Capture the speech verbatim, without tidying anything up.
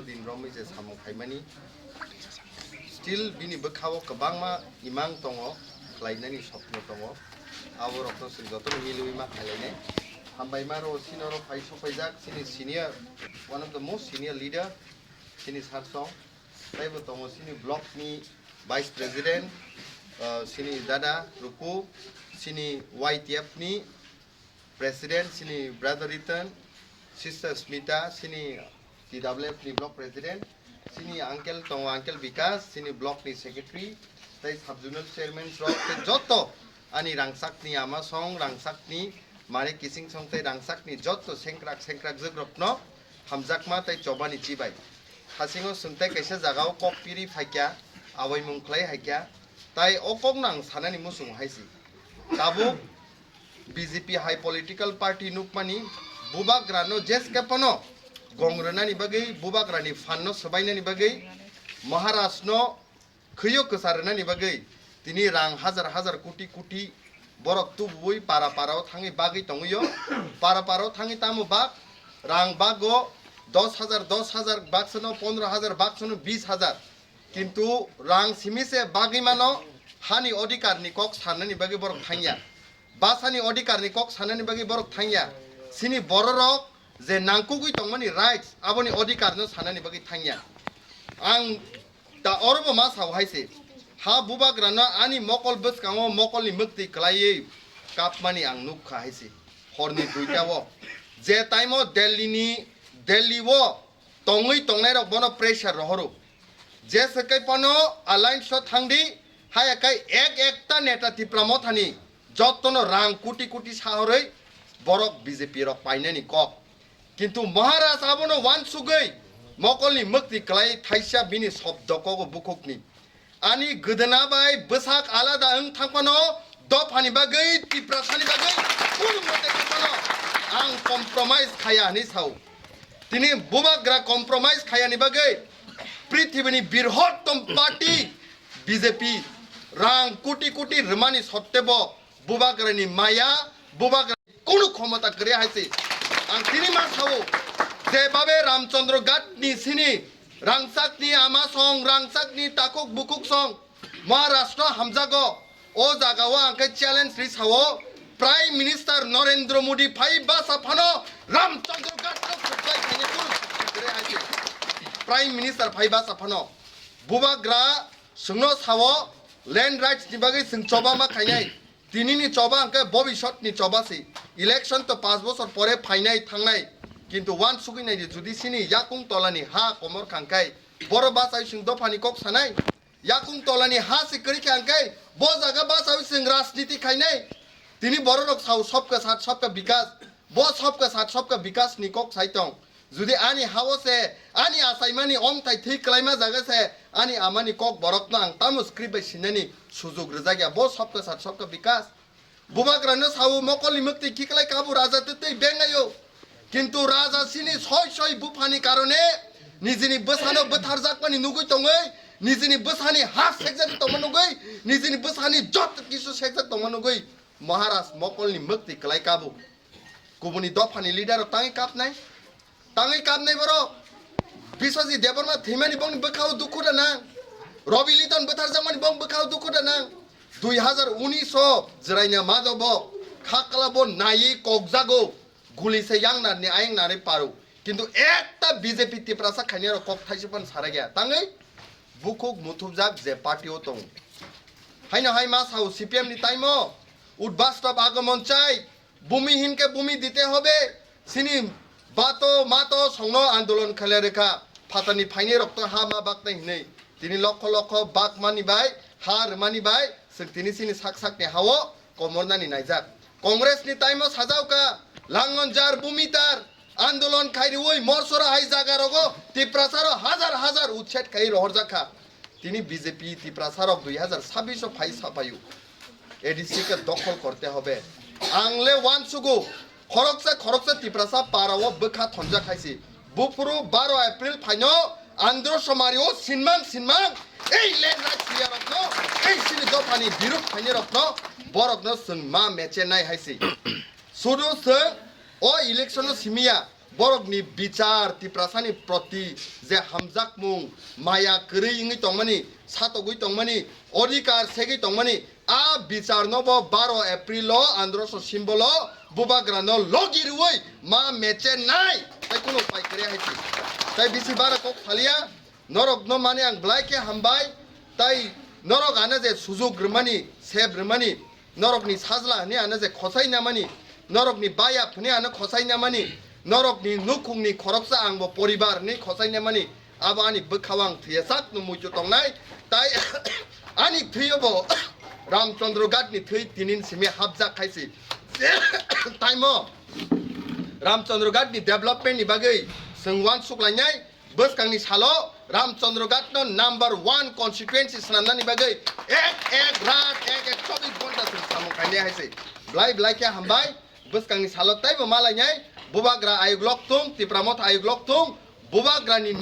Din romwi je samung khaimani, still bini bwkhao kwbangma imang tongo, khlainani sopno tongo. Abo rokno chwng jotono milwi ma khlainai. Hambai ma ro sini oro phai sokpaijak chini senior, one of the most senior leader, chini sir song. Taibo tongo chini block ni vice president, uh, chini dada Ruku, chini Y T F ni president, chini brother Ritan, sister Smita, chini T W F ni block president, chini uncle tongo, uncle Bikas, chini block ni secretary, tei sub zonal chairman rok, tei joto ani rangchak ni ama song, rangchak ni mare kising song, tei rangchak ni joto sengkrak sengkrak jwk rokno hamjakma tei chobani chibai. Hasingo chwng tei kaisa jagao kok piri phaikya, awaimung khlai haikya, tai o kokno ang sanani muchungo hai si. Tabuk B J P hai political party nukmani bubagrano jeske phano gong rwnani bagwi, bubagrani phanno swbainani bagwi, Maharashno khwiyo kwsa rwnani bagwi tini rang hajar hajar koti koti borok tubuwi para para o thangwi bagwi tongwi o. Para para o thangwi tamo bak, rang bago dos hajar, dos hajar baksano, pondro hajar baksano, bis hajar. Kintu rang simi se bagwi mano, hani odhikar ni kok sanani bagwi borok thangya. Basani odhikar ni kok sanani bagwi borok thangya. Sini bororok je nangkukgwi tongmani rights, aboni odhikar no sanani bagwi thangya. Ang ta orobo ma sao hai se. Ha bubagrano ani mokol bwskango mokolni mwktwi kwlaiwi kapmani ang nukha hai se. Horni duita o. Je time o Delhi ni, Delhi o tongwi tongnairok bono pressure rohoro. Jesa kai phano alliance o thangdi, haya kai ek ekta neta Tipra Mothani jottono rang koti koti sahorwi borok B J P rok painani kok. Kintu Maharaj abono wansugwi mokolni mwktwi kwlai thaisa bini sobdo kogo bukhukni. Ani gwdwna bai bwsak alada wng thangphano dophani bagwi, Tiprasani bagwi kunu mote khe phano ang compromise khaya hinwi sao. Tini bubagra compromise khayani bagwi prithibini birhottom party B J P rang koti koti rwmani sottebo bubagrani maya, bubagra kunu khomota kwrwi hai se. Ang tini ma sao, je babe Ramchandra Ghat ni sini rangchak ni ama song, rangchak ni takhuk bukhuk song, Maharashtra hamjago. O jaga o ang khe challenge ri sao, Prime Minister Narendra Modi phai basa phano Ramchandra Ghat no supply khaina kunu sakti kwrwi hai se. Prime Minister phai basa phano bubagra chwngno sao, land rights ni bagwi chwng choba ma khainai. Tini ni choba hwnkhe bobisot ni choba se. Election to panch bochor pore phainai thangnai. Kintu wansugwi naidi, judi sini yakung tola ni ha komor khangkhai, boro bachawi chwng dophani kok sanai. Yakung tola ni ha se kwrwi khe hwnkhe bo jaga bachawi chwng rajniti khainai. Tini bororok sao sabka saath sabka bikas. Bo sabka saath sabka bikas ni kok sai tong. Judi ani hao se, ani achaimani omthai thwi kwlaima jaga se, ani amani kok borokno ang tamo script bai sinani sujug rwjak ya, bo sabka saath sabka bikas. Bubagrano sao mokolni mwktwi khiklai kabu raja twi twi bengaio. Kintu raja sini soi soi buphani karone nijini bwsano bwtharjakmani nugwi tongwi, nijini bwsani ha sekjak tongma nugwi, nijini bwsani jot kisu sekjak tongma nugwi Maharaj mokolni mwktwi kwlai kabu. Kubuni dophani leader rok tangwi kapnai. Tangwi kapnai borok. Biswajit Debbarma thwimani bongni bwkhao dukhu da nang. Robi Liton bwtharjakmani bong bwkhao dukhu da nang. Dui hazar unis o Jwraina Madhobo khakla bo naiwi kokjago. Guli se yang narni ayang narwi paro. Kintu ekta B J P Tiprasa khainai rok kok thaisa phano sara gaya. Tangwi bukhuk muthubjak je party o tongo. Haino hai ma sao C P M ni time o Udbastop Agamon chai. Bumi hinke bumi dite hobe, sini bato mato songno andolon khaile rekha, phatani phaini rokto ha ma baknai hinwi. Tini lokho lokho bakmani bai, ha rwmani bai, chwng tini sini sak sakni hao komornani naijak. Congress ni time o sajauka, langon jar bumi tar, andolon khairiwi morsora hai jaga rogo, Tiprasaro hazar hazar utset khai rohorjakha. Tini B J P Tiprasa rok dui hazar sabbish o phai sapaio. A D C ke dokhol korte hobe. Ang le wansugo, khoroksa khoroksa Tiprasa para o bwkha thonjak hai si. Buphuru baro April phaino Andhra Somari o sinmang sinmang ei land right clear rokno, ei sini dophani biruk phaini rokno, borokno chwng ma meche nai hai si. Sudu chwng o election o simiya. Borokni bichar, Tiprasani proti je hamjakmung, maya kwrwi wngwi tongmani, satogwi tongmani, odhikar segwi tongmani, a bicharno bo baro April o Androso symbol o bubagrano logi rwui ma meche nai, tei kunu upai kwrwi hai si. Tei bisi bara kok salia, norokno mani ang belai khe hambai, tei norok ano je sujuk rwmani, sep rwmani, norokni sajla hwnwi ano je khosai namani, norokni bayap hwnwi ano khosai namani, norokni nukhungni khoroksa angbo poribar hwnwi khosai namani, abo ani bwkhao ang thwiya sak no muitu tongnai, tai ani thwiyo bo Ramchandra Ghat ni thwi tinin simi hapjak khai si. Taimo Ramchandra Ghat ni development ni bagwi chwng uansuk lainai, bwskangni salo Ramchandra Ghat no number one constituency swnamnani bagwi ek ek rat ek ek chobbish ghonta chwng samung khainai hai se. Belai belai khe hambai, bwskangni salo teibo malainai, bubagra ayuk lok thung, Tipra Motha ayuk lok thung, bubagrani